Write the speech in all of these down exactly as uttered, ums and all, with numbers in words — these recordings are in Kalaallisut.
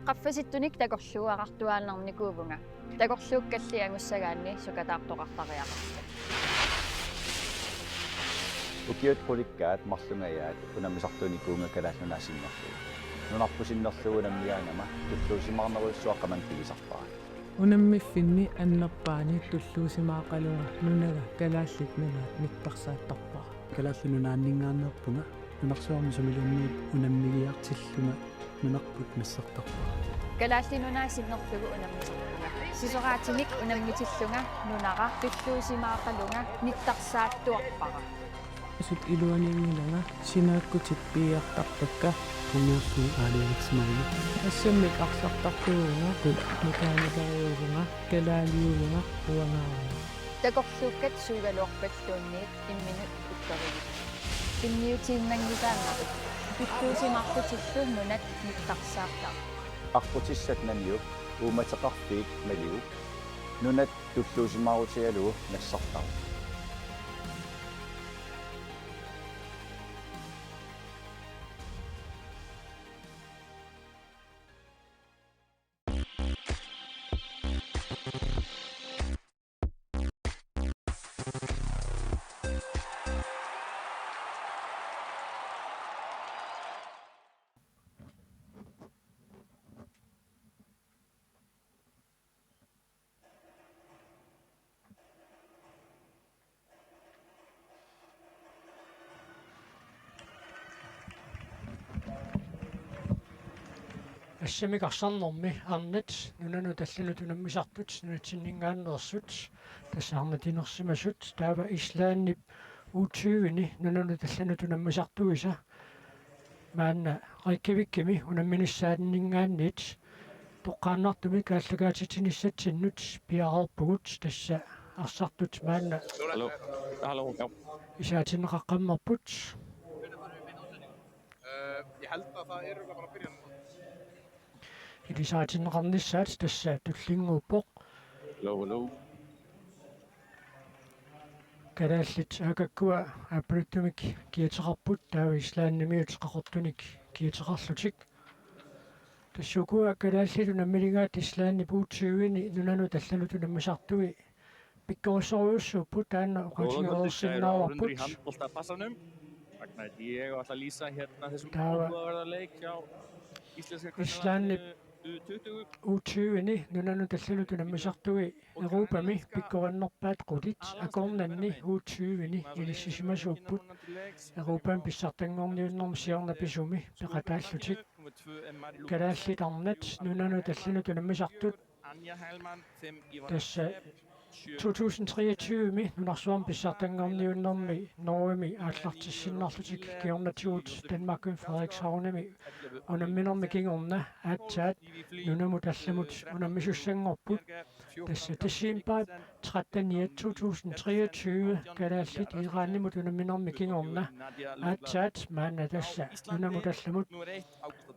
Qaffasittunik takorluugartuaannarnikuuvunga. Takorluukkalli angussagaanni sukataartoqartariaqarput. Ukiut qulikkaat marlungajaat unammisartuunikuuvunga Kalaallit Nunaat sinnerlugu. Nunarput sinnerlugu unammigaangama tulluusimaarnerujussuaq qamani pigisarpara. Unammiffinni annerpaani tulluusimaaqalunga nunaga Kalaallit Nunaat nittarsaattarpara. Kalaallit Nunaanninngaanneerpunga nunarsuarmi sumiluunniit unammigiartillunga nunarput nassartarpara. Kalaallit Nunaat sinnerlugu unammisarpunga. Sisoraatinik unammitillunga nunara tulluusimaaqalunga nittarsaattuarpara. Sut iluaniinngilanga sinaakkutit piiartarpakka. Unniorsuun aalajangersimavugut. Assammik arsartartuuvunga, qul-, mekaanikeriuvunga, kalaaliuvunga, uangaarunga. Takorluukkat suugaluarpalluunniit imminut uttarigipput. Tunniutiinnanngikaannarput. Tulluusimaarlutillu nunat nittarsaartarput. Aqqutissat naniuk uummateqarfiit maliguk nunat tulluusimaarutigalugu nassartarput. Assammik arsarnermi arnat nunanut allanut unammisartut nunatsinninngaanneersut, tassa arnat inersimasut, taava Islandip U tyve-ni nunanut allanut unammisartuisa maanna Reykjavikimi unamminissaanninngaanniit toqqaannartumik aallakaatitsinissatsinnut piareerpugut, tassa arsartut maanna. Hallo. Hallo. Isaatinneqaqqammerput. Eh, jeg held, at der er, der er bare byrjan. Ilisaritinneqarnissaat tassa tullinnguuppoq. Hallo, hallo. Kalaallit aakakkua aappaluttumik kiateqarput, taava Islandimiut qaqortunik kiateqarlutik. Tassa ukua kalaallit unammininngaat Islandip U tyve-ni nunanut allanut unammisartui pikkorissorujussuupput, taanna oqaatigereersinnaavarput. Taava Islandip U tyve-ni nunanut allanut unammisartui Europami pikkorinnerpaat qulit akornanni U tyve-ni inissisimasuupput. Europami pissartanngorniunnermi siorna pisumi peqataallutik. Kalaallit arnat nunanut allanut unammisartut tassa to tusind treogtyve-mi nunarsuarmi pissartanngorniunnermi Norgemi aallartissinnarlutik kingornatigut Danmarkimi Frederikshavnimi unamminermi kingorna aatsaat nunamut allamut unammisussanngorput. Tassa decembarip trettende to tusind treogtyve kalaallit Iranimut unamminermi kingorna aatsaat maanna tassa nunamut allamut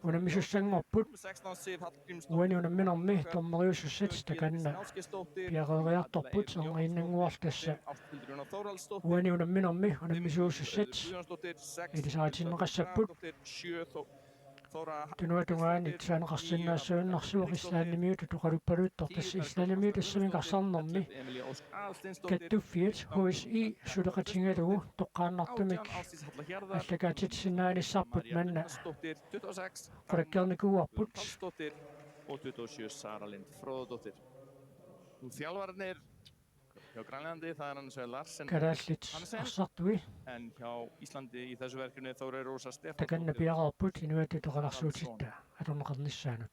unammisussanngorput. Uani unamminermi dommeriusussat takanna piareeriartorput, erniinnannguarlu tassa uani unamminermi unammisuusussat ilisaritinneqassapput. Tunuata tungaani tusaaneqarsinnaassuinnarsivoq Islandimiutut oqaluppaluuttoq, tassa Islandimiut assammik arsarnermi kattuffiat H S I suleqatigalugu toqqaannartumik aallakaatitsisinnaanissarput manna qulakkeernikuuarput. Kalaallit arsartui takanna piareerput inuiattut oqaluuserisartut atorneqarnissaannut.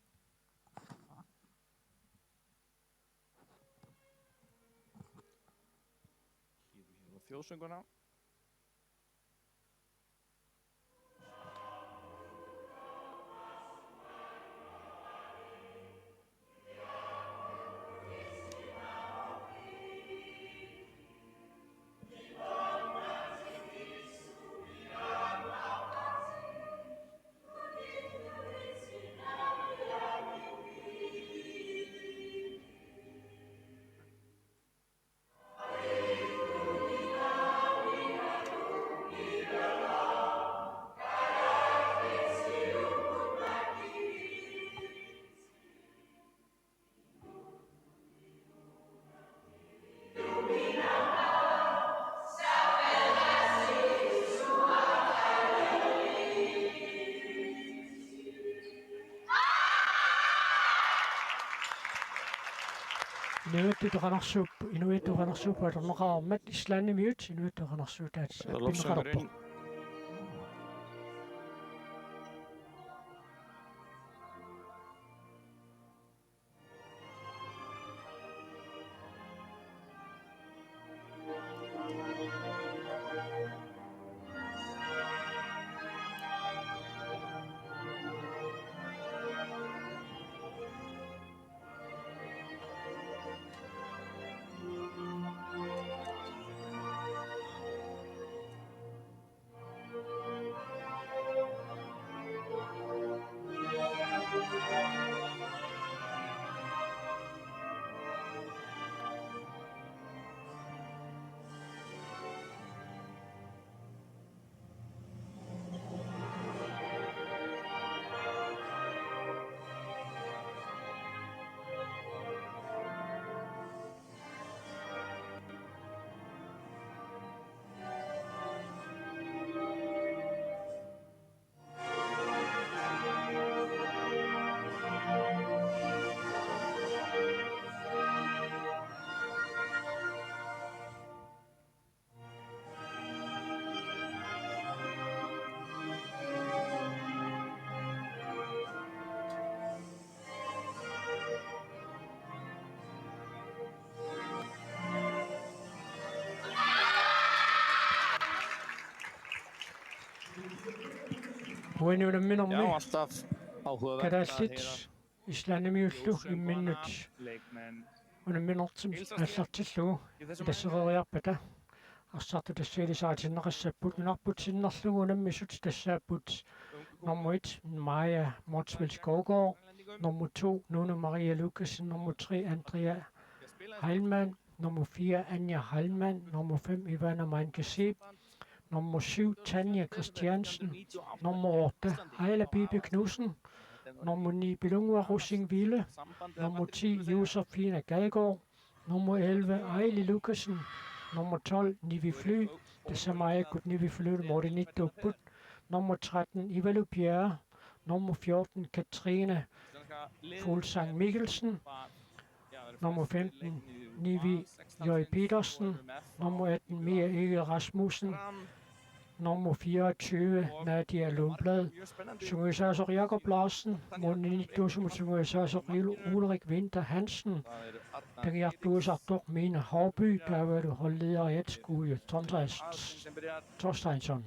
Inuiattut qanarsuup-, inuiattut qanarsuupput atorneqarmat Islandimiut inuiattut qanarsuutaat pinneqalerpoq. Uani unamminermi kalaallit Islandimiullu imminnut unamminertik aallartillugu ilassereeriarpata arsartut tassa ilisaritinneqassapput. Nunarput sinnerlugu unammisut tassaapput: nummer et, Maja Motzfeldt Skovgaard, nummer to, Nunu Maria Lukassen, nummer tre, Andrea Heilmann, nummer fire, Anja Heilmann, nummer fem, Ivana Meinke Zeeb, nummer syv, Tanja Christiansen, nummer otte, Aila Bibi Knudsen, nummer ni, Pilunngua Rosing Ville, nummer ti, Josefine Gadegaard, nummer elleve, Aili Lukassen, nummer tolv, Nivi Fly, tassa maannakkut Nivi Fly mooriniittuupput, nummer tretten, Ivalu Bjerre, nummer fjorten, Katrine Fuglsang Mikkelsen, nummer femten, Nivi J. Petersen, nummer atten, Mia Egede Rasmussen, nummer fireogtyve, Nadia Lundblad, sungiusaasoq Jakob Larsen, mooriniittuusumut sungiusaasoq Ul-, Ulrik Winther Hansen, tagiartuusartoq Mina Houby, taavalu holdlederiat Kujo Thorsteinsson.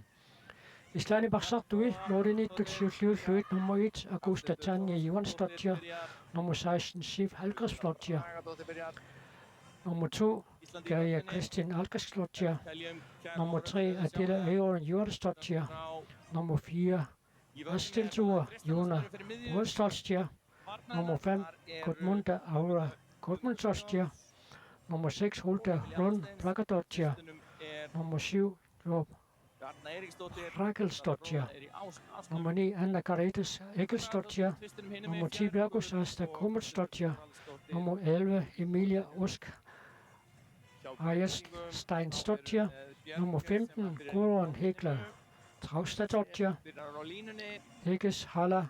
Islandip arsartui mooriniittut siulliullugit: nummer et, Augusta Tanja Johansdóttir, nummer seksten, Sif Hallgrímsdóttir, nummer to, Kaja Kristín Algrímsdóttir, nummer tre, Adela Eyrún Jóhannsdóttir, nummer fire, Astildur Jóna Bogadóttir, nummer fem, Guðmunda Ára Guðmundsdóttir, nummer seks, Hulda Lund Bragadóttir, nummer syv, Lop Rakkelsdóttir, nummer ni, Anna Karetas Egilsdóttir, nummer ti, Björgus Asta Guðmundsdóttir, nummer elleve, Emilia Ósk Aðalsteinsdóttir, nummer femten, Guðrún Hekla Trástadóttir, Hekes Hala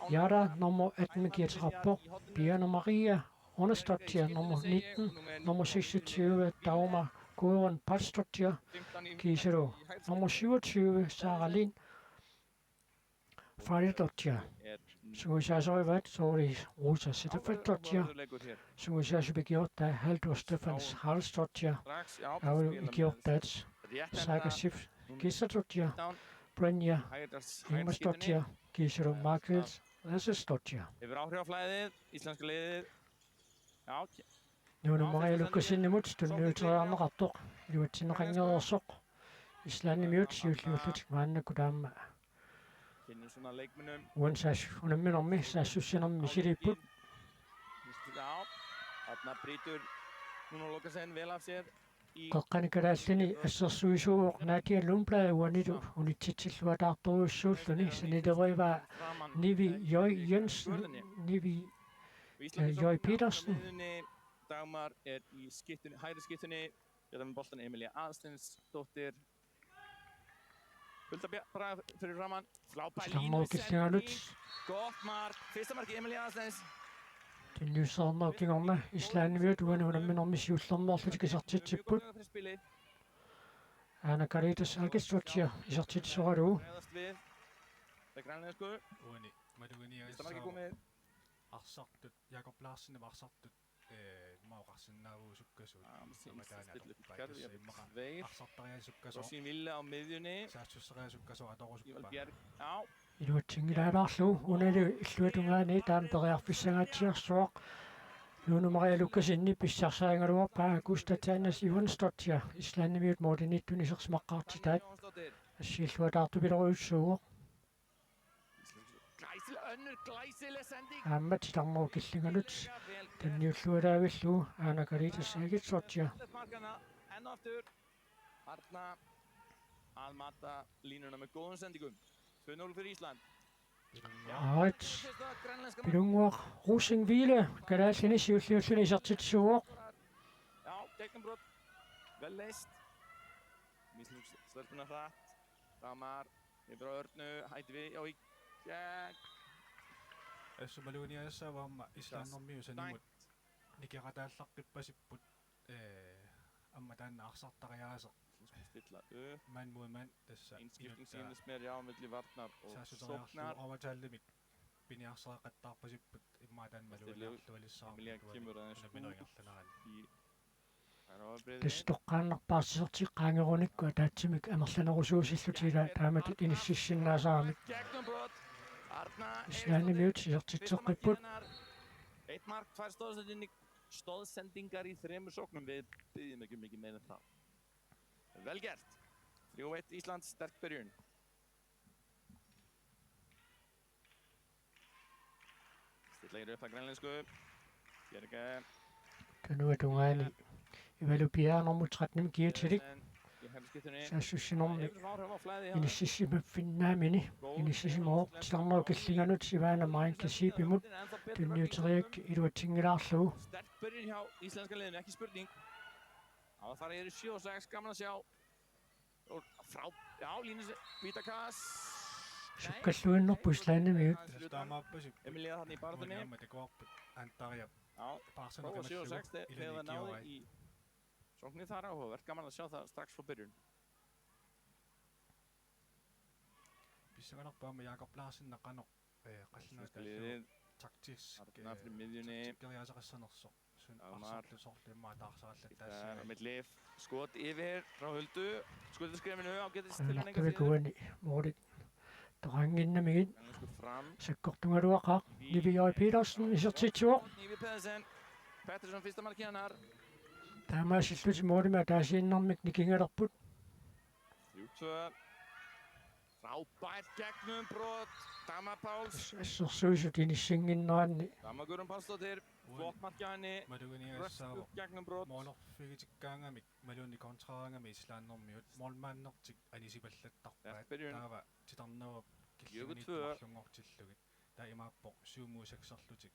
Jara, nummer atten, Gitte Rapport, Birna Maria Ónarsdóttir, nummer nitten, nummer seksogtyve, Dagmar Guðrún Pálsdóttir, Kísiró, nummer syvogtyve, Sara Lind Fariadóttir, sungiusaasorivaat Sóri Rósa Sittafettadóttir, sungiusaasup ikiortaa Halldóra Stefáns Haraldsdóttir, taavalu ikiortaat Saga Sif Gísladóttir, Brynja Ingmarsdóttir, Kísiró Margrét Lassesdóttir. Yfir áhrifaflæðið, íslenska liðið. Já, Nunu Maria Lukassenimut tunniuteriarneqartoq iluatsinneqanngereersoq. Islandimiut siulliullutik maannakkut aamma kennir svona leikmönnum. Uani saas-, unamminermi saassussinermi misiliipput. Já, þarna brýtur Nunu Lukassen vel af sér. Qeqqani kalaallini assersuisuuvoq Nadia Lundblad uanilu unitsitsilluataartorujussuulluni, sanileriivaa Nivi J. Jensen, Nivi, eh, J. Petersen. Dagmar er í skyttunni, hægri skyttunni, bjartar við boltan, Emilía Aðalsteinsdóttir. Hulda Bja-, Braga fyrir framan. Frábær Skamma á línusending. Gott mark. Fyrsta mark Emilíu Aðalsteins. Tunniussaarnerup kingorna Islandimiut uani unamminermi siullermeerlutik isertitsipput. Aana Karitas Akistortia isertitsisoralugu. Uani, Maduini Aissaava arsartut, Jakob Larsenip arsartut, ee, immaqa oqarsinnaavugut sukkasuut. Aamma taanna atorpaa. Tassa immaqa arsartariaat sukkasuut. Saassusseriaat sukkasuut atorusuppaa. Iluatsinngilalaarlugu unali illuatungaani taama periarfissangaatsiarsuaq. Lone Maria Lukassenip pissarsiarigaluarpaa Augusta Tannes Johansdottir Islandimiut målimiittut isersimaqqaartitaat. Assiilluataartupilorujussuuvoq. Aamma titarnerup killinganut tunniullualaavillugu aana Karitas Akistortia. Arna Almata línuna med góðum sendingum. Tvö núll för Ísland. Aarit Pilunnguaq Rosing-Hvile kalaallini siulliulluni isertitsisuuvoq. Já, gegnumbrot. Vel leyst. Mislingur stelpuna hratt. Dagmar yfir á Örnu, hætti við og í gegn. Assut Maduini Aissaava aamma Islandimiut sanimut nikerataallaqqippasipput, ee, aamma taanna arsartariaaseq. Mand mod mand tassa. Indskifting senest mere, ja, milli varnar og soknar. Saassuteriarlugu overtallimik piniarsareqattaarpasipput immaqa taanna malugiarlualissaarput. Emilia kemur aðeins út í Tassa toqqaannarpaarsisertik qaangerunikku ataatsimik amerlanerusuusillutik ila taamatut inississinnaasaramik. Islandimiut isertitseqqipput. Eitt mark, tvær stoðsendingar, stoðsendingar í þremur sóknum. Við biðjum ekki um mikið meira en það. Vel gert. Þrjú eitt Ísland, sterk byrjun. Stilla hér upp á grænlensku. Björge. Tunua tungaani Ivalu Piaarnermut tretten kiatilik. Saassussinermi inississimaffimmi inissisimavoq, titarnerup killinganut Ivana Marin Kasipimut tunniuteriak iluatsinngilaarlugu. Sterk byrjun hjá íslenska liðinu, ekki spurning. Á, fara hér í sjö og sex, gaman að sjá. Og frá, já, línu se-, Vítakast. Nei. Sukkalluinnarput Islandimiut. Emilia þarna í baráttunni. Aamma takuarput Andariap. Já, prófa sjö og sex, te-, tegar náði í sóknir, þar áhugavert, gaman að sjá það strax frá byrjun. Pissanganarpoq aamma Jakob Larsen qanoq, ee, qallunaataallugu taktisk, Arna, ee, fri miðjunni. Taktikkeriaaseqassanersoq. Sun Dagmar. Arsartut sorliimmaa taarsaallataassagai. Á milli. Skot yfir frá Huldu. Skotið skrefinu, ágætis tilfinning. Aana Tavikuani målit toqannginnamigit. Fram. Sakkortugaluaqaaq. Nivi J. Petersen isertitsivoq. Nivi Pedersen. Pettersson fyrsta markið hennar. Taamaasillutik målimik ataasiinnarmik nikingalerput. Frábær gegnumbrot. Dagmar Páls. Assersuisut inissinnginneranni. Dagmar Guðrún Pálsdóttir. Flott mark hjá henni. Rökkur gegnumbrot. Målorfigitikkaangamik, maluunni kontraangamik islandimiut. Målmandertik anisipallattarpaat. Taava titarnerup killinganiittoq marlunngortillugit. Taava imaappoq syv mod seks-erlutik.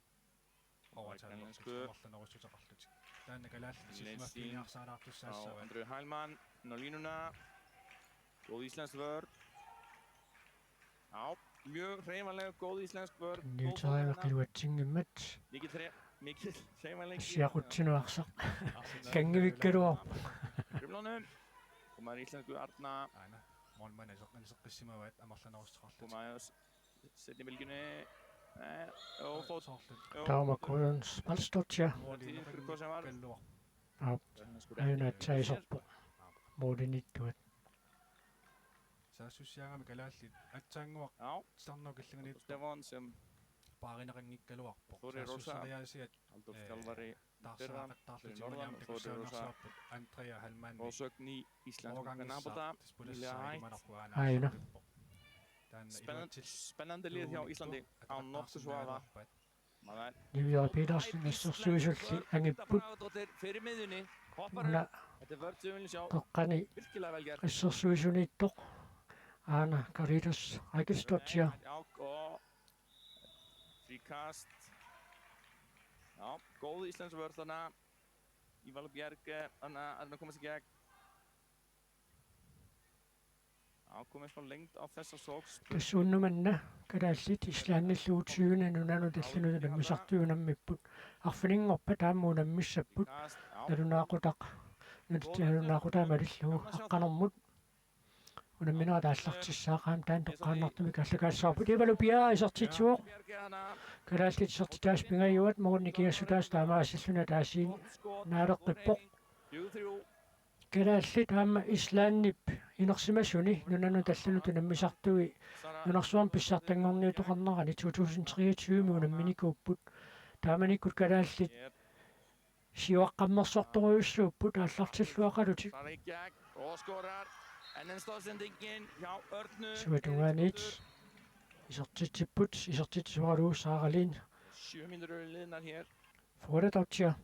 Overtallerlutik, amerlanerussuteqarlutik. Taanna kalaallit sisimaffigiarsaalaartussaassavaat. Andrew Heilmann, á línuna. Góð íslensk vörn. Já, mjög hreyfanleg, góð íslensk vörn. Góð fótbolta. Qiluatsinngimmat. Mikil hrey-, mikil hreyfanleiki. Siaqutsinuarsa. Kanngivikkaluarpoq. Krimlónum. Koma íslensku Arna. Aana. Målmand er så, er så, amerlanerussuteqarlutik. Koma Seinni bylgjunni. Nei, jú, fót-, jú. Dagmar Guðrún Pálsdóttir. Tími, hvort sem var. Aa, aajuna atsaisorpoq. Målimiittuat. Saassussiaagami kalaallit aatsaannguaq. Já. Titarnerup killinganiittoq. Stefán sem paarineqanngikkaluarpoq. Saassusseriaasiat, Halldór, eh, Halldór Stefán, taarsaaqattaarlutik, Norðan, uani aamma Andrea Heilmann. Frásögn í íslenskum kvennabolta. Aajuna. Spennandi, spennandi lið hjá Íslandi, án nokkurs vafa. Nivi J. Petersen assersuisulli angipput. Una toqqani assersuisuniittoq. Aana Karitas Akisdóttir. Fríkast. Já, góð íslensk vörn þarna. Ívar Bjarke, hann er, hann er nú komast í gegn. Já, Tassuunnguamik kalaallit Islandillu tyvini nunanut allanut unammisartui unammipput. Arfininngorpat taama unammissapput. Nalunaaqutaq. Nut-, nalunaaqutaa malillugu aqqanermut. Unamminerat aallartissaaq, aamma taanna toqqaannartumik aallakaatissaagut. Ivalu Piaara isertitsivoq. Kalaallit isertitaasut pingajuat, målini nikingassutaasut taamaasillutik ataasiinnaq naaleqqippoq. Kalaallit aamma Islandip inersimasuni nunanut allanut unammisartui nunarsuarmi pissartanngorniutoqarnerani to tusind treogtyve unamminikuupput. Taamanikkut kalaallit siuaqqammersortorujussuupput aallartilluaqalutik. Suatungaaniit isertitsipput, isertitsisoralugu Saaraliin. Fuera Tautia.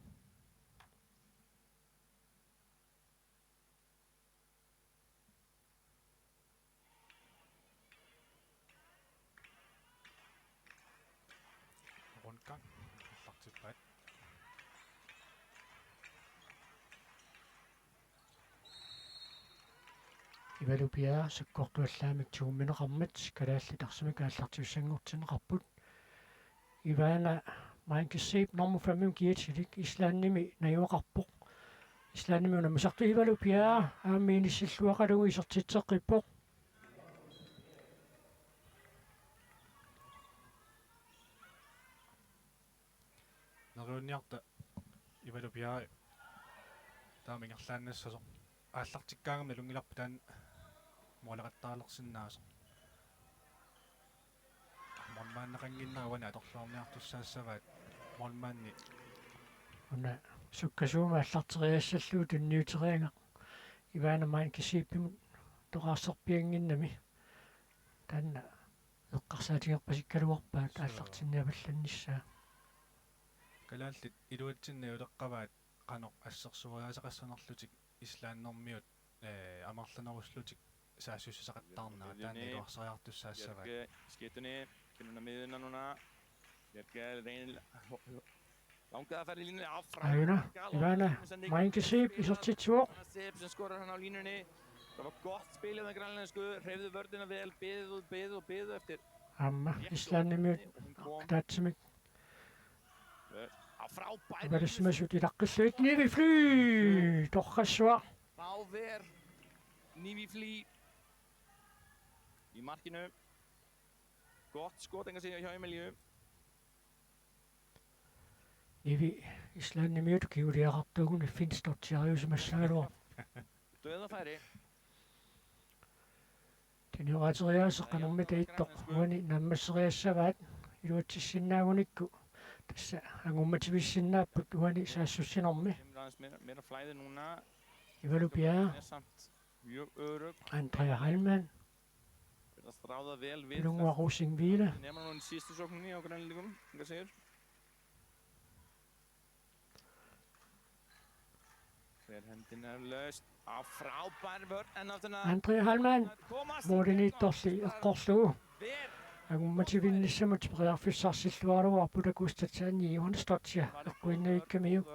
Rundgang. Aallartippaat. Ivalu Piaara sakkortuallaamik tuummineqarmat kalaallit arsamik aallartivissanngortinneqarput. Ivana Meinke Zeeb nummer fem-imik kiatilik Islandimi najugaqarpoq. Islandimi unammisartui Ivalu Piaara aamma inissilluaqalugu isertitseqqippoq. Neriunniarta Ivalu Piaara taama ingerlaannassasoq. Aallartikkaangami nalunngilarput taanna måleqattaalersinnaasoq. Målmandeqannginnera uani atorluarniartussaassavaat målmandi. Una sukkasuumik aallarteriassallugu tunniuteriagaq. Ivana Meinke Zeebimut toqqaarserpiannginnami. Taanna eqqarsaatigerpasikkaluarpaat aallartinniapallannissaa. Kalaallit iluatsinni najuleqqavaat qanoq assersueriaaseqassanerlutik Islandermiut, eh, amerlaneruslutik saassussisaqattaarnerat taanna iluarsariartussaassavaat. Bjarke skifter ned. Kvinder med den nu. Bjarke er ren. Langt der er færdig linjen. Ja, fra Aina, Ivana, Meinke Zeeb isertitsivoq. Ivana Zeeb, som scorer han af linjerne. Der var godt spillet med grønlandske. Revet vørten og vel bedet, bedet og bedet efter. Aamma Islandimiut ataatsimik. Frábær. Ivalissimasut ilaqqillutik Nivi Fly. Torrassuaq. Frábær. Nivi Fly. Í markinu. Gott skot, engan segja hjá Emilíu. Nivi Islandimiut kingulliaqartuuguni Finnsdóttir ariusimassagaluarpoq. Dauðafæri. Tuniorateriaaseq qanormita ittoq uani naammasseriassavaat iluatsissinnaagunikku tassa angummativisinnaapput uani saassussinermi. Kemur aðeins meira, meira flæði núna. Ivalu Piaara. Er samt mjög örugg. Andrea Heilmann. Virðast ráða vel við Pilunga Rosing Vila. Nema núna í síðustu sókninni á Grænlendingum, engan segir. Hver hendin er laust. Á, frábær vörn, en aftur Andrea Heilmann. Målimiittorli eqqorlugu. Angummativinnissamut periarfissarsilluaraluarput Augusta Tanja Jóhannesdóttir eqquinnaavikkamiuk.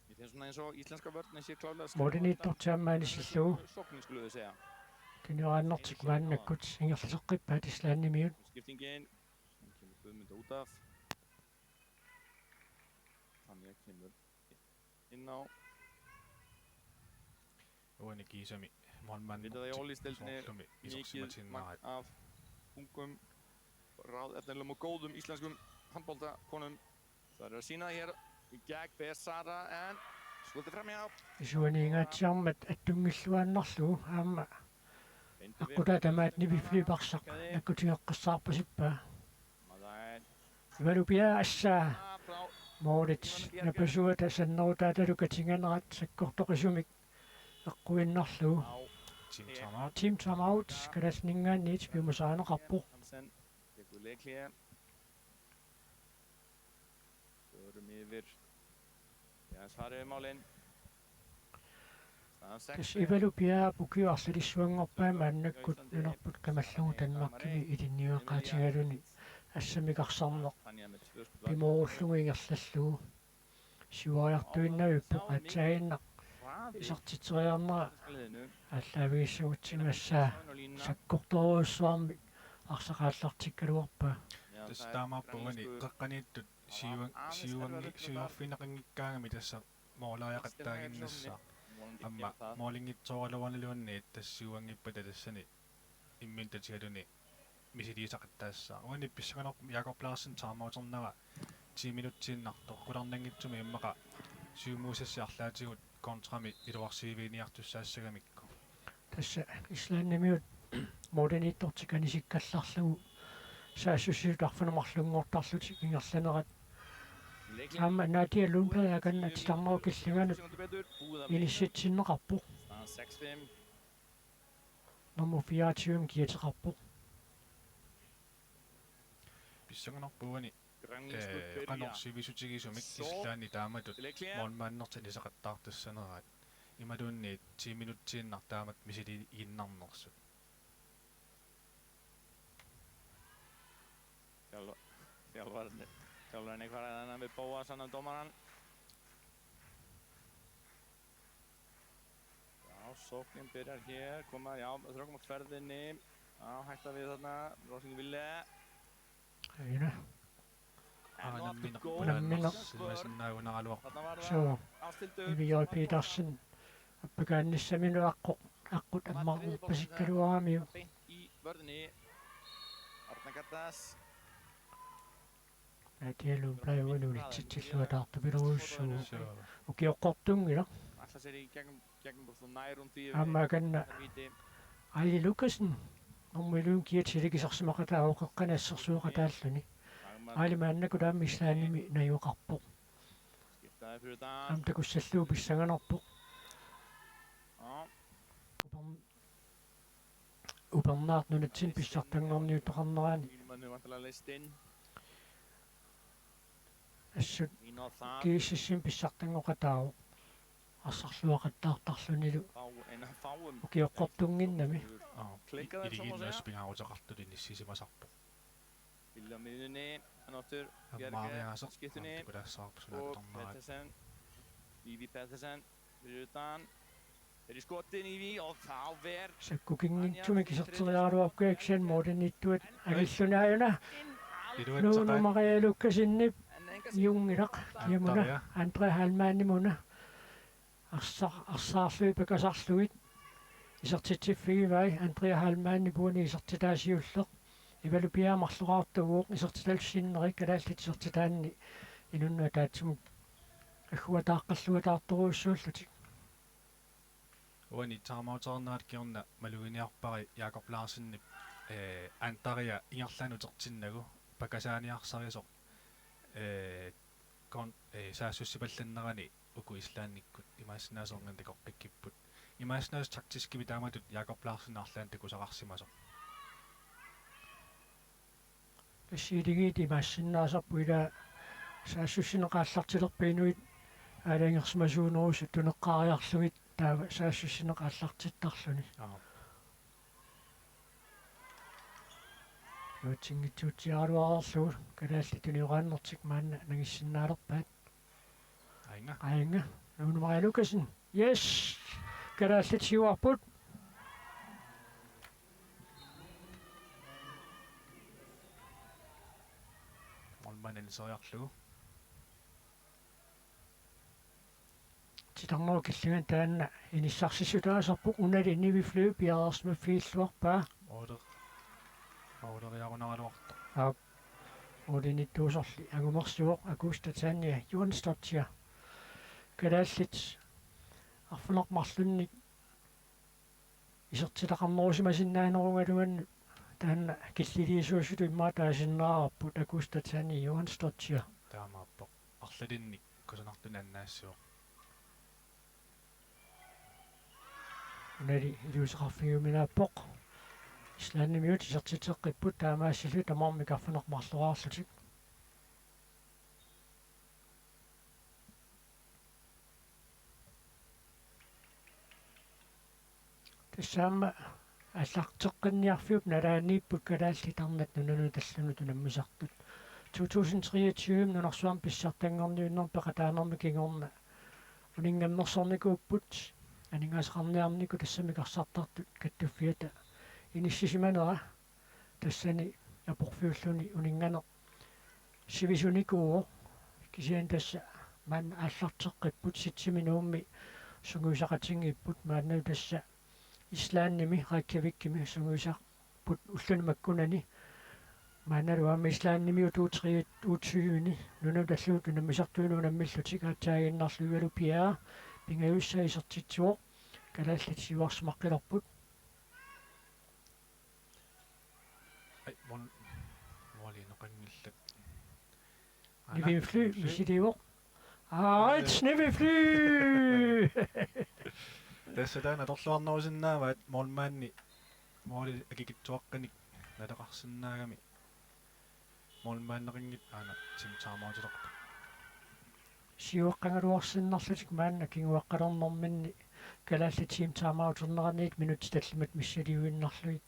Mér finnst svona eins og íslenska vörnin sé klárlega Målimiittorli aamma anisillugu. Sóknin, skulum við segja. Tunioraannartik maannakkut ingerlateqqippaat Islandimiut. Skiptingin. Hann kemur Guðmund út af. Tanja kemur inn á. Uani kiisami målmand. Við erum í Ólympíudeildinni mikið magn af ungum, ráðefnilegum og góðum íslenskum handboltakonum. Sara er sýna hér í gegn, fer Sara, en skotið framhjá. Isuaniinngaatsiarmat attunngilluinnarlugu aamma. Aqqutaata maani Nivi Fly parsaq nakkutigeqqissaarpasippaa. Ivalu Piaara assaa. Målit napasuata sannerutaatalu katinganerat sakkortoqisumik eqquinnarlugu. Team timeout. Team timeout, Kalaallit Nunaanniit piumasarineqarpoq. Förum yfir. Ja, svarið við málin. Tassa Ivalu Piaara ukiut arlalissuanngorpaat maannakkut nunarput qimallugu Danmarkimi ilinniagaqaatigaluni assammik arsarneq pimoorullugu ingerlallugu. Siuariartuinnavippoq, aatsaaginnaq Isertitseriarnera aallaavigissagutsigu, tassa sakkortoorujussuarmik arsaq aallartikkaluarpaa. Tassa taamaappoq uani qeqqaniittut siuan-, siuangi-, siuarfigineqanngikkaangami tassa moolaajaqattaaginnassaaq. Aamma moolinngitsooraluarniluunniit tassa siuanngippata tassani imminut tatigaluni misiliisaqattaassaaq. Uani pissanganarpoq Jakob Larsen timeouterneraa ti minutsiinnaq toqqularnanngitsumik immaqa syv-muusassi arlaatigut kontrami iluarsiiviginiartussaassagamikku. Tassa Islandimiut mooriniittortik anisikkallarlugu saassussisut arfineq-marlunngortarlutik ingerlanerat. Aamma Nadia Lundblad akanna titarnerup killinganut inissitsinneqarpoq. Nummer fireogtyve kiateqarpoq. Pissanganarpoq uani, eh, qanoq sivisutigisumik Islandi taamatut målmandertik anisaqattaartassaneraat. Imaluunniit ti minutsiinnaq taamatut misiliiginnarnersut. Fjolvarni, fjolvarni, hvar er hann við Bóas, hann domaran? Já, sóknin byrjar hér, koma, já, Rosing á ferðinni. Já, hætta við þarna, Rosing Ville. Eina. En nú aftur Nammineq gol. Nammineq. Silmasinnaagunaraluarpoq. Suu. Ivi J. Petersen. Appakaannissaminut aqqut, aqqut ammarnerpasikkaluaramiuk. Beint í vörðinni. Arna Garðars. Nadia Lundblad uani unitsitsilluataartupilorujussuu. Suu. Ukioqqortunngilaq. Ætlar sér í gegnum, gegnum og nær hún. Aamma akanna Aili Lukassen. Nummer elleve kiateqarsimaqataa oqeqqani assersueqataalluni. Aili maannakkut aamma Islandimi najugaqarpoq. Aamma takussallugu pissanganarpoq. Upern-, upernaaq nunatsinni pissartanngorniuttoqarnerani. Assut G S S-imi pissartanngoqataavoq. Arsarluaqattaartarlunilu ukioqqortunnginnami. Aa, i-, iligiinnut pingaaruteqartutut inissisimasarpoq. Aamma aariaaseq, aamma takulaassavarput suna atornerat. Petersen. Ivi Petersen. Utan. Eli skotin Ivi, og Fauver. Sakkukinngitsumik iserteriaraluarpoq Eriksen, mooriniittuat angilluni aajuna. Iluatsaqaat. Nuunu Maria Lukassenip junngilaq. Kiamuna. Andrea. Andrea Heilmannimuna. Arsa-, arsaarlugit pakasarlugit isertitsiffigivai. Andrea Heilmannip uani isertitaa siulleq. Ivalu piaartoq marloraartuuvoq isertitallu sinneri kalaallit isertitaanni inunnut ataatsimut agguataaqqalluataartorujussuullutik. Uani timeouternerat kingorna maluginiarpara Jakob Larsenip, eh, Andrea ingerlaannaq utertinnagu pakasaaniarsarisoq, eh, kon-, eh, saassussipallannerani uku Islandikkut imaassinnaasoq takoqqikkipput. Imaassinnaavoq taktiskimik taamatut Jakob Larsen arlaannik takusaqarsimasoq. Tassa iligiit imaassinnaasarput ila saassussineq aallartilerpat inuit aalajangersimasuunerusut tuneqqaariarlugit taava saassussineq aallartittarluni. Aap. Nuatsinngitsuutsiaraluarlugu kalaallit tunioraannertik maanna nangissinnaalerpaat. Aajuna. Aajuna. Nuunu Maria Lukassen. Yes. Kalaallit siuarput. Målmandip aniseriarlugu. Titarnerup killingani taanna inissarsissutaasarpoq, unali Nivi Flø piareersimaffigilluarpaa. Otte. Otte-riarunaraluartoq. Aap. Otte-nittuusorli angumersuoq Augusta Tanja Johansdottir. Kalaallit arfineq-marlunnik isertitaqarnerusimasinnaanerigaluarluni taanna killiliisuusutut immaqa taasinnaavarput Augusta Tanja Johansdottir. Taamaappoq. Arlalinnik kusanartunik annaassivoq. Unali iliuuseqarfigiuminaappoq. Islandimiut isertitseqqipput taamaasilluni tamarmik arfineq-marloraarlutik. Tassa aamma aallarteqqinniarfiup nalaaniipput kalaallit arnat nunanut allanut unammisartut. To tusind treogtyve nunarsuarmi pissartanngorniunnermi peqataanermi kingorna uninngammersornikuupput. aningaasaqarniarnikut tassamik arsartartut kattuffiata inissisimanera tassani aporfiulluni uninnganeq sivisunikuuvoq. Kisianni tassa maanna aallarteqqipput, setsimi Nuummi sungiusaqatigiipput, maannalu tassa Islandimi Reykjavikimi sungiusarput ulluni makkunani. Maannalu aamma Islandimi U treogtyve-ni nunanut allanut unammisartuinut unammillutik, aatsaaginnarlu Ivalu Piaa pingajussai isertitsivoq. Kalaallit siuarsimaqqilerput. Ai, mål-, måli noqanngillat. Aana. Nivi Fly, Nivi Fly. Misiliivoq. Aa, Nivi Fly! Tassa taanna atorluarnerusinnaavaat målmandi måli akikitsuaqqanik naleqarsinnaagami. Målmandeqanngitsoq aana team timeoutilerpoq. Siuaqqagaluarsinnarlutik maanna kinguaqqalernerminni kalaallit team timeouterneraniit minutsit tallimat missiliinnarlugit.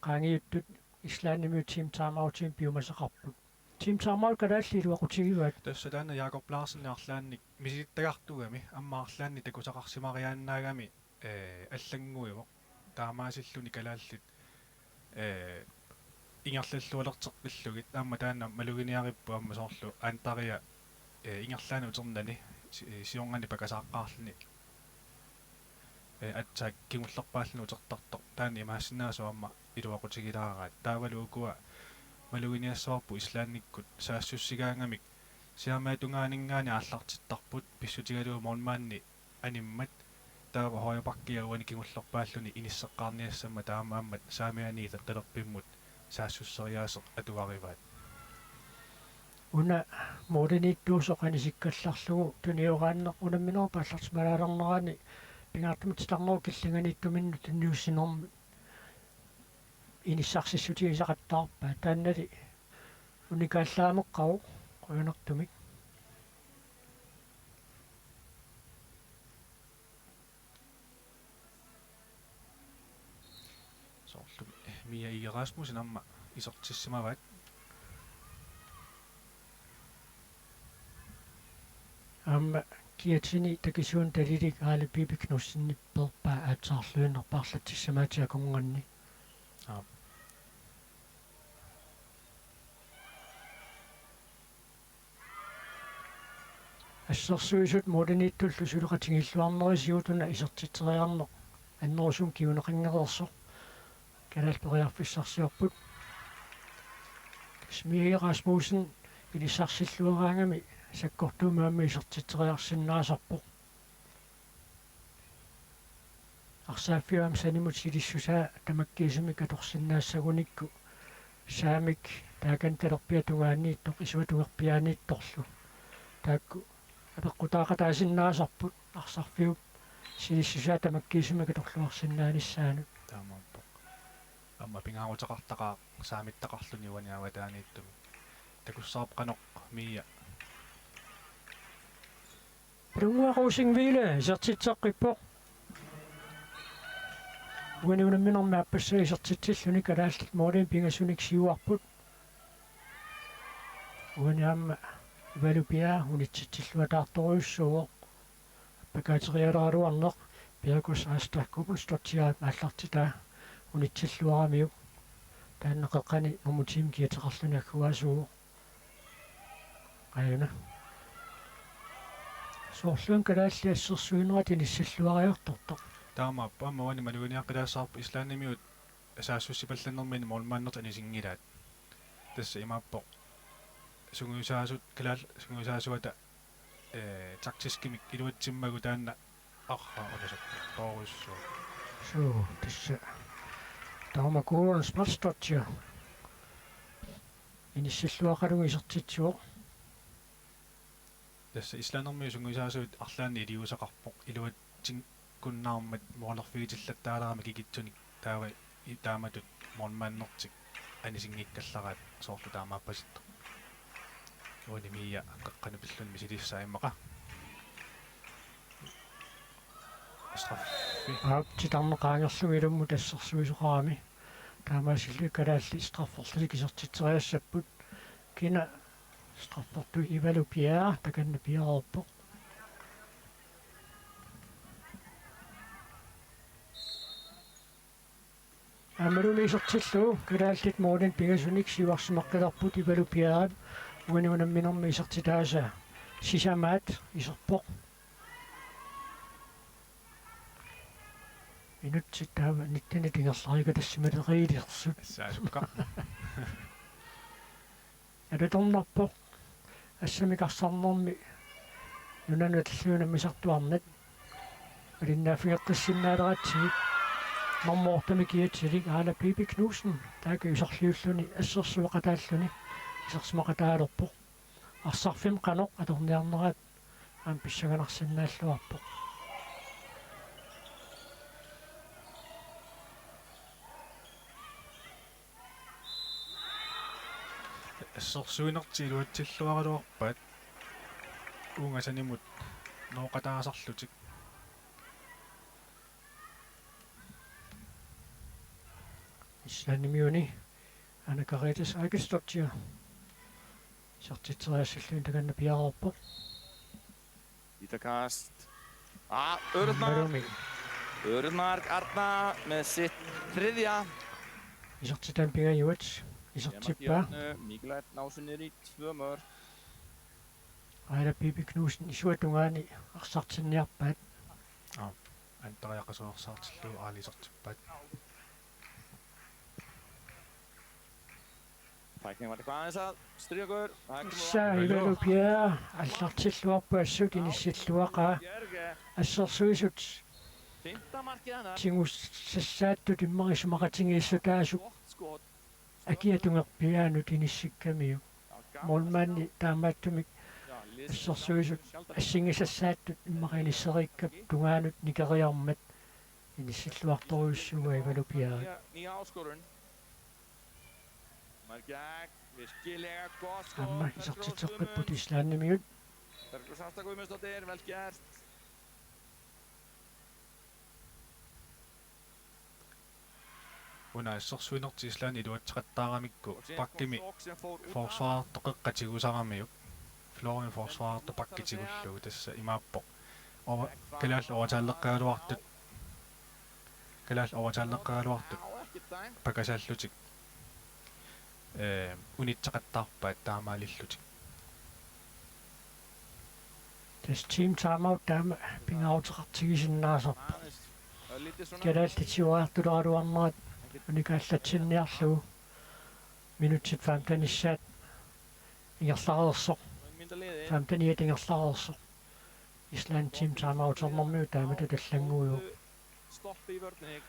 Qaangiuttut Islandimiut team timeoutimik piumasaqarput. Team timeout kalaallit iluaqutigivaat. Tassa taanna Jakob Larsen arlaannik misilittagartugami aamma arlaannik takusaqarsimariaannaagami, ee, allannguivoq. Taamaasilluni kalaallit, ee, ingerlallualerteqqillugit, aamma taanna maluginiaripput aamma soorlu Antaria, ee, ingerlaannaq uternani si-, ee, siornani pakasaaqqaarluni, ee, aatsaat kingullerpaalluni utertartoq. Taanna imaassinnaasoq aamma iluaqutigilaaraat. Taavalu ukua maluginiassavarput Islandikkut saassussigaangamik siaamiata tungaaninngaanniit aallartittarput, pissutigalugu målmandi animmat, taava højre backia uani kingullerpaalluni inisseqqaarniassammat, taamaammat saamiani isertalerpimmut saassusseriaaseq atugarivaat. Una målimiittuusoq anisikkallarlugu tunioraanneq unamminerup aallartisimaalaalernerani pingaartumik titarnerup killinganiittuminnut tunniussinermut inissarsissutigisaqattaarpaa. Taannali unikaallaameqqavoq qujanartumik. Soorlu Mia Egede Rasmussen aamma isertissimavaat. Aamma kiatini takisuun talilik Aali Piipi Knudsenip peerpaa aatsaarluinnarpoq arlatsissamaatip akornanni. Aap. Assersuisut målimiittullu suleqatigiilluarnerisigut una isertitseriarneq annerusumik kinguneqanngereersoq kalaallit periarfissarsiorput. Tassa Mia Egede Rasmussen inissarsilluaraangami sakkortuumik aamma isertitseriarsinnaasarpoq. Arsaaffiup aamma sanimut silissusaa tamakkiisumik atorsinnaassagunikku, saamik taakani talerpiata tungaaniittoq, isuata tungerpiaaniittorlu, taakku apeqqutaaqataasinnaasarput arsarfiup silissusaa tamakkiisumik atorluarsinnaanissaanut. Taamaappoq. Aamma pingaaruteqartaqaaq saamittaqarluni uani avataaniittumik. Takussavarput qanoq Mia. Palunguaq Rosing-Hvile isertitseqqippoq. Uani unamminermi aappassaa isertitsilluni kalaallit målimik pingasunik siuarput. Uani aamma Ivalu Piaa unitsitsilluataartorujussuuvoq. Appakaaterialeraluarneq Birgos Asta Kubbensdóttir aallartitaa unitsilluaramiuk. Taanna qeqqani nummer ti-mik kiateqarluni agguaasuuvoq. Aajuna. Soorluuna kalaallit assersuinerat inissilluariartortoq. Taamaappoq, aamma uani maluginiaqqilaassavarput Islandimiut saassussipallannerminni målmandertik anisinngilaat. Tassa imaappoq sungiusaasut, kalaal-, sungiusaasuata, ee, taktiskimik iluatsimmagu taanna arraa unasoq toorujussuaq. Suu, tassa Taama Kuulundsmalsdóttir inissilluaqalugu isertitsivoq. Tassa Islandermiut sungiusaasut arlaannik iliuuseqarpoq, iluatsikkunnaarmat målerfigitillattaaleraat mikikitsunik, taava i-, taamatut målmandertik anisinngikkallarpaat soorlu taamaappasittoq. Uani Mia qeqqanut pilluni misilissaa immaqa. Straffi. Aap, titarneq qaangerlugu ilummut assersuisoqarami. Taamaasillutik kalaallit strafferlutik isertitseriassapput. Kina straffertui? Ivalu Piaa, takanna piareerpoq. Aammalumi isertillugu kalaallit målinik pingasunik siuarsimaqqilerput Ivalu Piaap uani unamminermi isertitaasa sisamaat iserpoq. Minutsit taava nittenit ingerlariikkatta simaleriilersut. Assaasukka. Alutornarpoq assamik arsarnermi nunanut allanut unammisartuarnat. Malinnaaffigeqqissinnaaleratsigit. Normu ottemik kiatsilik Aala Pipi Knudsen. Taakku iserliulluni assersueqataalluni isersimaqataalerpoq. Arsarfimmi qanoq atorniarneraat aamma pissanganarsinnaalluarpoq. Assersuinertik iluatsilluaraluarpaat uunga sanimut nooqataasarlutik. Islandimiuni Anna Karetas Aikesdottir. Isertitseriassallugu takanna piareerpoq. Ida Kast. Ah, Örnar. Aammalumi. Örnar Arna med sitt tredje. Isertitaat pingajuat. Isertippaa. Mikkel Erna også ned i tvømmer. Aala Pipi Knudsen isuata tungaani arsartinniarpaat. Aa, anttariaqasuersaartillugu Aala isertippaat. Trækning var det klar, så strikker. Tassa Ivalu Piaap allartilluarpoq assut inissilluaqaa. Assersuisut tigusassaattut immaqa isumaqatigiissutaasut akia tungerpiaanut inissikkamiuk. Målmandi taamaattumik assersuisut assigisassaattut immaqa inisseriikkap tungaanut nikeriarmat inissilluartorujussuuaa Ivalu Piaap. Aamma isertitseqqipput islandimiut. Una assersuinertik Island iluatseqattaaramikku bakkimi forsvarertut qeqqat tigusaramiuk. Florian forsvarertut bakki tigullugu tassa imaappoq. Ova-, kalaallit overtalleqqagaluartut. Kalaallit overtalleqqagaluartut. Pakasallutik. Ee, unitseqattaarpaat taamaalillutik. Tassa team timeout taama pingaaruteqartigisinnaasarpoq. Kalaallit siuariartuleraluarnerat unikaallatsinniarlugu minutsit femtenissaat ingerlareersoq. Femteniat ingerlareersoq. Island team timeouternermiut taamatut allannguivoq. Stoppe i vörnini.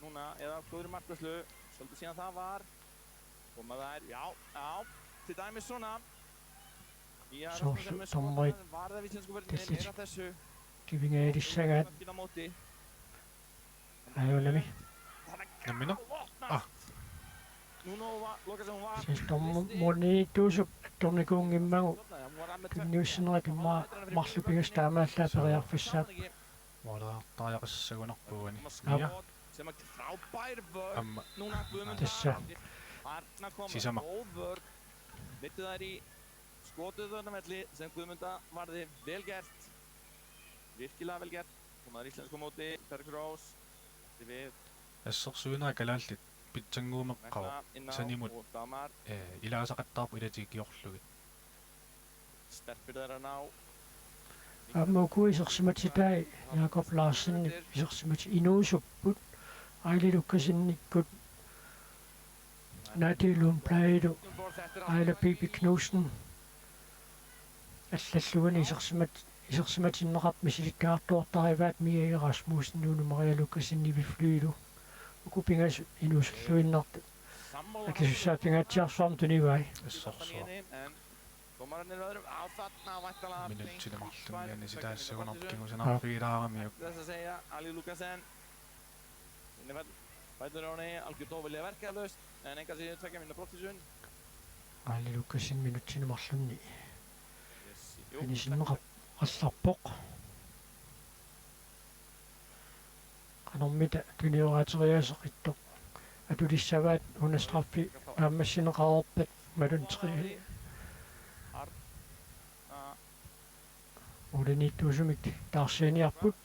Núna eða góðri markvörslu. Svolítið síðan það var. Koma þær, já, já. Til dæmis svona. Soorlu dommerit tallit kivingaalissagaat. Aajunami. Nammineq? Aa. Tassa dommerit målimiittuusup attornikuunngimmagu tunniussinerat immaqa marluk pingasut taamaallaat periarfissaapput. Måleriartariaqassagunarpoq uani. Aap. Ja. Aamma. Tassa. Sisamaq. Skotið þarna velli sem Guðmunda varði, vel gert. Virkilega vel gert. Hún er íslensku móti, Bergrós. Við. Assersuineq kalaallit pitsannguumeqqavoq sanimut, ee, ilaasaqattaarput ilatigiorlugit. Aamma uku isersimatitai Jakob Larsen isersimatiinnarput Aili Lukasenikkut Nadia Lundbladillu Aila Bibi Knudsen allalluunniit isersimat-, isersimatinneqartut misilittagartuartarivaat Mia Rasmussen, Lone Maria Lukassen, Nivi Flylu. Uku pingasut inuusulluinnartut akisussaaffigigatsiarsuarmik tunivai. Assorsuaq. Minutsini marlunni anisitaassagunarpoq kingusinarfigilaaramiuk. Sinne fær-, fætur á henni algjört ofurliða verkeflaust, en engan síður tveggja mínútna brottvísun. Aili Lukassen minutsini marlunni. Yes, jú. Anisinneqarpoq. Qanormita tuniorateriaaseq ittoq atulissavaat, una straffi naammassineqareerpat malunnarpoq. Målimiittuusumik taarsiiniarput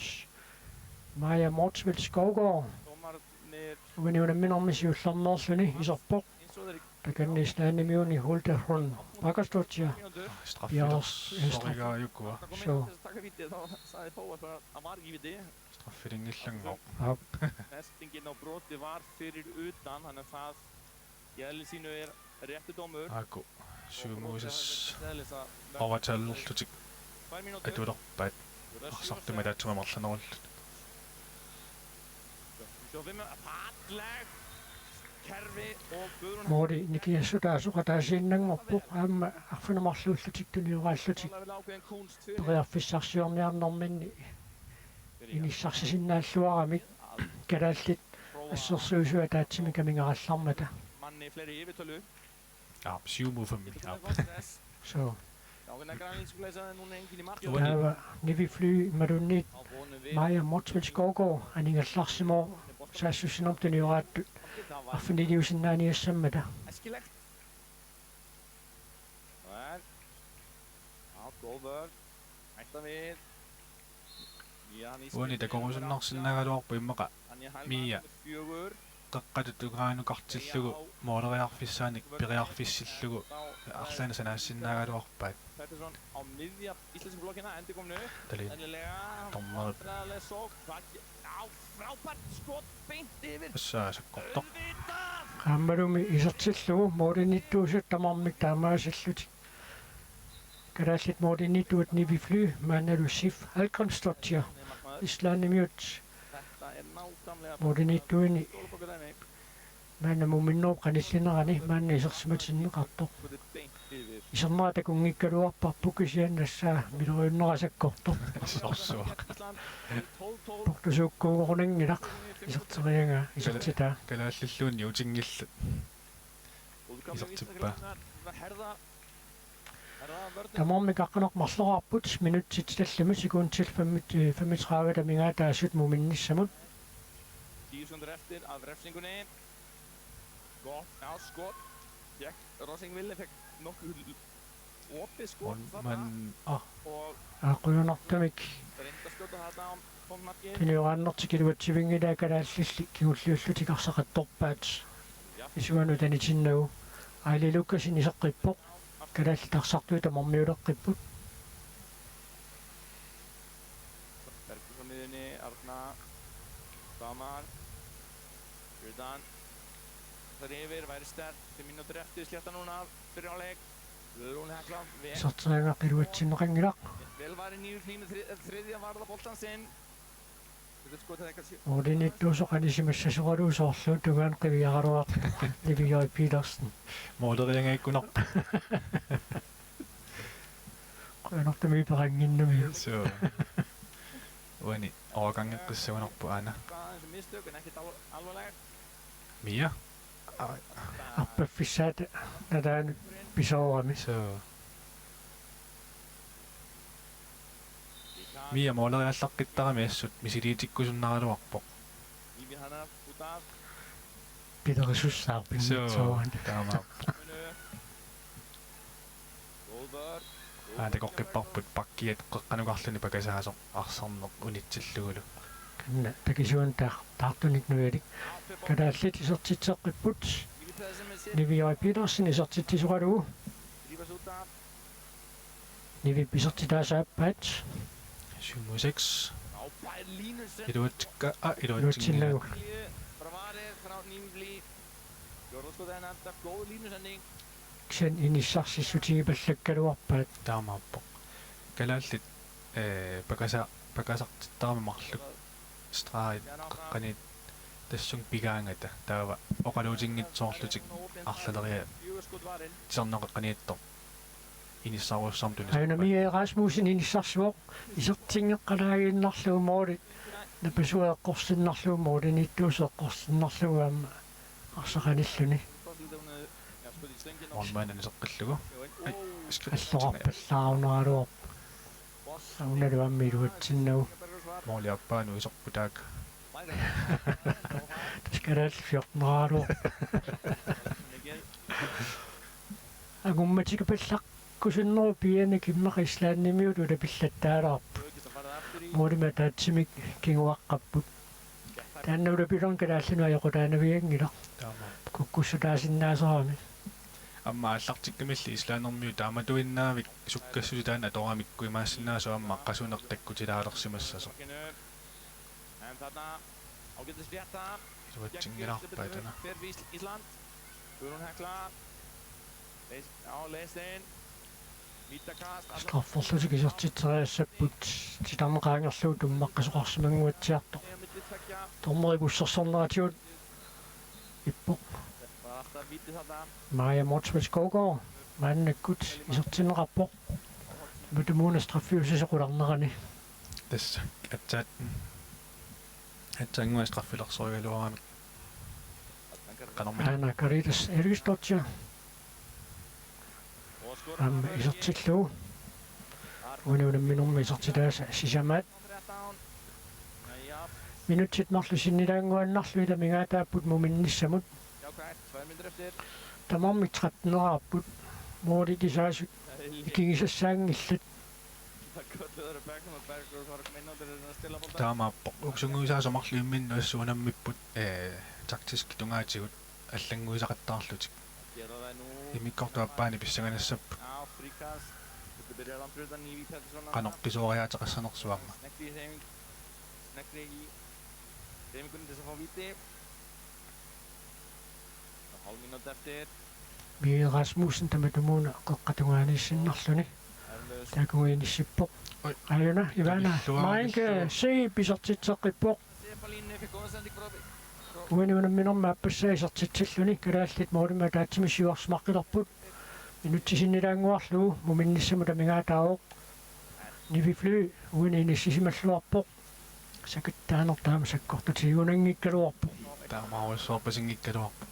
Maja Motzfeldt Skovgaard. Uani unamminermi siullermeerluni iserpoq. Takanna islandimiuni Hulda Hrun Bakasdóttir. Straffilers. Piareersorigaajukkua. Suu. Straffilinngillanngooq. Aap. Næstingin á broti var fyrir utan, hann er í eðli sínu réttur dómur. Aaku, Siumuusas overtallerlutik atulerpaat arsartumik ataatsimoorluni amerlanerullutik. Måli nikingassutaasoq ataasiinnanngorpoq aamma arfineq-marluullutik tunioraallutik periarfissarsiorniarnerminni inissarsisinnaalluaramik kalaallit assersuisut ataatsimik amigarallarmata. Aap, Siumuufammi, aap. Suu. Uani. Taava Nivi Fly imaluunniit Maja Motzfeldt Skovgaard aningallarsimavoq saassussinermut tunioraattut arfiniliusinnaaniassammata. Uani takorusunnarsinnaagaluarpoq immaqa Mia qeqqata tungaanukartillugu mooleriarfissaanik periarfissillugu arlaannik sanaassinnaagaluarpaat. Tali dommerit tassa sakkortoq. Aammalumi isertillugu målimiittuusut tamarmik taamaasillutik. Kalaallit målimiittuut Nivi Fly maannalu Sif Hallgrímsdóttir islandimiut målimiittuini maanna muminnerup qanillinerani maanna isersimatinneqartoq. Isernera takunngikkaluarparput kisianni tassa miloriunnera sakkortoq. Sorsuaq. Portusuukkuugunanngilaq iserteriagaa isertitaa. Kalaallilluunniit utinngillat. Isertippaa. Tamarmik aqqaneq-marloraarput minutsit tallimat sekundit femogtredive amigaataasut muminnissamut. Tíu sekúndur eftir af refsingunni. Gott, já, skot. Fékk, Rosing Ville fékk nokkuð opið skot. Man, man, ah. Og Aa, qujanartumik. Reyndi að skjóta þarna á tómmarkið. Tunioraanertik iluatsivinngilaa kalaallilli kingulliullutik arsaqattorpaat. Isumanut anitinnagu. Aili Lukassen iseqqippoq. Kalaallit arsartuut tamarmiuleqqipput. Bergur á miðjunni, Arna. Dagmar. Utan. Fer yfir, væri sterk. Fimm mínútur eftir, slétta núna af fyrri hálfleik. Guðrún Hekla, vel. Iserteriagaa iluatsinneqanngilaq. Vel varið Nivi Fly, eh, þriðja varða boltann sinn. Getur skotið eitthvað sjö- Målimiittuusoq anisimassasoralugu soorlu tungaanut qiviaraluartoq Nivi J. Petersen. Måleriangaakkunarpoq. Qujanartumik peqannginnami. Suu. Uani, overgangeqqissagunarpoq aana. Aðeins mistök, en ekkert al-, alvarlegt. Mia. Aa, arpaffissaata nalaanut pisoorami. Suu. Mia måleriallaqqittarami assut misiliitikkusunnaraluarpoq. Pilerisussaarput. Suu, pinngitsoorani. Taamaappoq. Aa, takoqqipparput pakkiat qeqqanukarluni pakasaasoq arsarneq unitsillugulu. Kanna takisuunik taa-, taartunik nujalik. Kalaallit isertitseqqipput. Nivi J. Petersen isertitsisoralugu. Nivi isertitaasaappaat. Syv mod seks. Iluatsikka-, aa, iluatsinnagu. Iluatsinnagu. Kisianni inissarsissutigipallakkaluarpaat. Taamaappoq. Kalaallit, ee, pakasa-, pakasartittarami marluk. Stregit qeqqaniit tassunga pigaangata. Taava oqaluutinngitsoorlutik arlaleriarlutik. Tiserneq qeqqaniittoq. Inissarujussuarmik tunisarpaat. Aana Mia Rasmussen inissarsivoq isertinngeqqalaaginnarlugu målit. Napasuat eqqorsinnarlugu målimiittuusoq eqqorsinnarlugu aamma arsaq qanilluni. Målmandip aneqarlugu. Ai, skridt. Alloqarpallaarunaraluarpoq. Aunalu aamma iluatsinnagu. Måli aappaanut iserpoq taakku. Tassa kalaallit fjorteneraluarput. Angummatikipallakkusunnerup pianik immaqa islandimiut ulapillattaalaarput. Målimik ataatsimik kinguaqqapput. Taanna ulapilorneq kalaallinut ajoqutaanavianngilaq. Taama. Kukkussutaasinnaasorami. Aamma aallartikkamilli Islandimiut taamatuinnaavik sukkassutit taanna atoramikku imaassinnaavoq aamma qasuneq takkutilaalersimassasoq. Iluatsinngilarpaa taanna. Strafferlutik isertitseriassapput titarneq qaangerlugu tummaqqasoqarsimannguatsiartoq. Dommeri bussersorneratigut ippoq. Maja Motzfeldt Skovgaard maannakkut isertinneqarpoq. Matumuuna straffiussasoq qularnerani. Tassa aatsaat aatsaannguaq straffilersorugaluaramik. Qanormi. Aana Karitas Eriksdottir. Aamma isertillugu. Uani unamminermi isertitaasa sisamaat. Minutsit marluk sinnilaannguaannarlugit amigaataapput muminnissamut. Tamarmik tretten-eraapput. Målit isaasut ikigisassaanngillat. Taamaappoq. Uksunguisaasa marluk imminnut assut unammipput, ee, taktiskit tungaatigut allannguisaqattaarlutik. Immikkoortup aappaani pissanganassapput. Qanoq pisoriaateqassanersoq aamma. Mie Rasmussen tamatumuuna qeqqata tungaaniissinnarluni. Taakkununnga inissippoq. Oi. Aajuna, Ivana. Tupilluarissuaq. Marinke, se, isertitseqqippoq. Uani unamminermi aappassaa isertitsilluni, kalaallit målimik ataatsimik siuarsimaqqilerput. Minutsit sinnilaannguarlugu muminnissamut amigaataavoq. Nivi Fly uani inissisimalluarpoq. Sakattaanertaama sakkortutigunanngikkaluarpoq. Taamaarujussuarpasinngikkaluarpoq.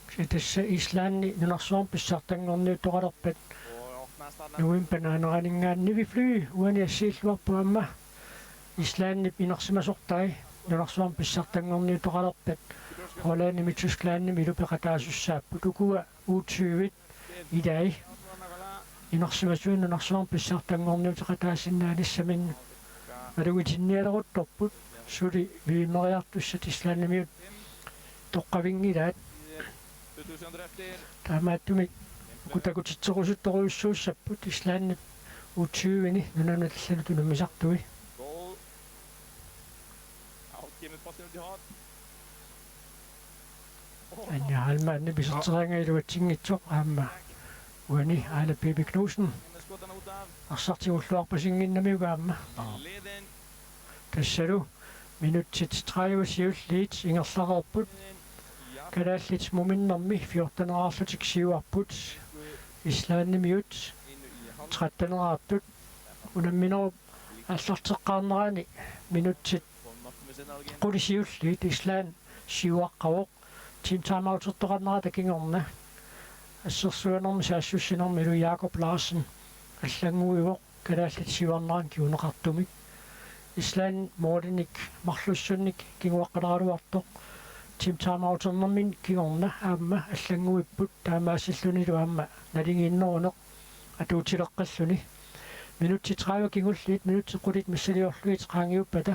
Kisianni tassa Islandi nunarsuarmi pissartanngorniuttoqalerpat novembarip naaneraninngaanniit Nivi Fly uani assiilluarpoq aamma Islandip inersimasortai nunarsuarmi pissartanngorniuttoqalerpat Hollandimi Tysklandimi ilupeqataasussaapput. Ukua U tyve-t ilai inersimasuunik nunarsuarmi pissartanngorniuteqataasinnaanissaminnik malugitinnialeruttorput, suli V M-eriartussat Islandimiut toqqavinngilaat. Taamaattumik uku takutitserusuttorujussuussapput Islandip U tyve-ni nunanut allanut unammisartui. Anja Heilmann iserteriaraa iluatsinngitsoq aamma uani Aala Piipi Knudsen. Arsaq tigulluarpasinngimmat aamma. Aa. Tassalu minutsit tredive siulliit ingerlareerput. Kalaallit muminnermi fjorten-eraarlutik siuarput. Islandimiut tretten-eraartut. Unamminerup aallarteqqaarnerani minutsit qulit siulliit Island siuaqqavoq. Team timeoutertoqarnerata kingorna assersuinermi saassussinermilu Jakob Larsen allannguivoq kalaallit siuarneranni kinguneqartumik. Island målinik marlussunnik kinguaqqaleraluartoq. Team timeouternermini kingorna aamma allannguipput, taamaasillunilu aamma naligiinneruneq atuutileqqalluni. Minutsit tredive kingulliit minutsit qulit missiliorlugit qaangiuppata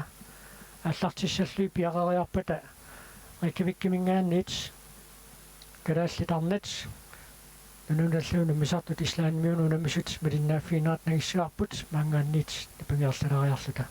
aallartissallugit piareeriarpata Reykjavikiminngaanniit kalaallit arnat nunanut allanut unammisartut Islandimiunut unammisut malinnaaffiginerat nangissavarput, maanngaanniit nipangerlalaariarluta.